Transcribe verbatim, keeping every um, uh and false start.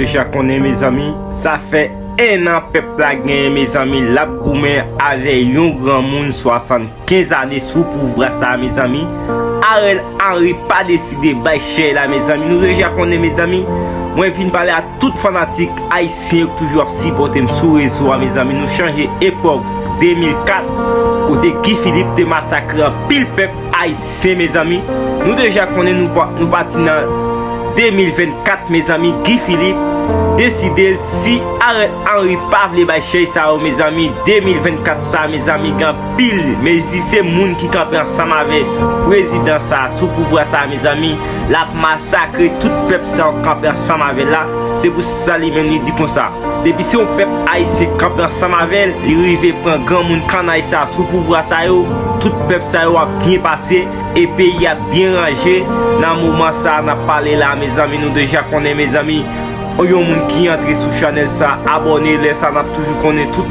Deja konnen, mezanmi, sa fè en an pèp la genyen, mezanmi, l ap goumen avè yon granmoun swasannkenz ane sou pouvwa sa, mezanmi. Ariel Henry pa deside bay chèy la, mezanmi. Nou deja konnen, mezanmi. Mwen vin pale a tout fanatik ayisyen yo k toujou ap sipòte m sou rezo a, mezanmi. Nou chanje epòk de mil kat, kote Guy Philippe te masakre anpil pèp ayisyen, mezanmi. Nou deja konnen nou pa, nou pati nan de mil vennkat, mezanmi. Guy Philippe deside l, si Ariel Henry pa vle bay chèy sa yo, mezanmi, de mil vennkat sa, mezanmi, gen anpil mezi se moun ki kanpe ansanm avè prezidan sa sou pouvwa sa, mezanmi. L ap masakre tout pèp sa yo k kanpe ansanm avè l la. Se pou sa li menm li di konsa, depi se yon pèp ayisyen k kanpe ansanm avè l, li rive pran granmoun kannay sa sou pouvwa sa yo, tout pèp sa yo ap byen pase e peyi ap byen ranje. Nan moman sa n ap pale la, mezanmi, nou deja konnen, mezanmi. Yon moun ki antre sou chanèl sa, abòne, lè sa n ap toujou konnen tout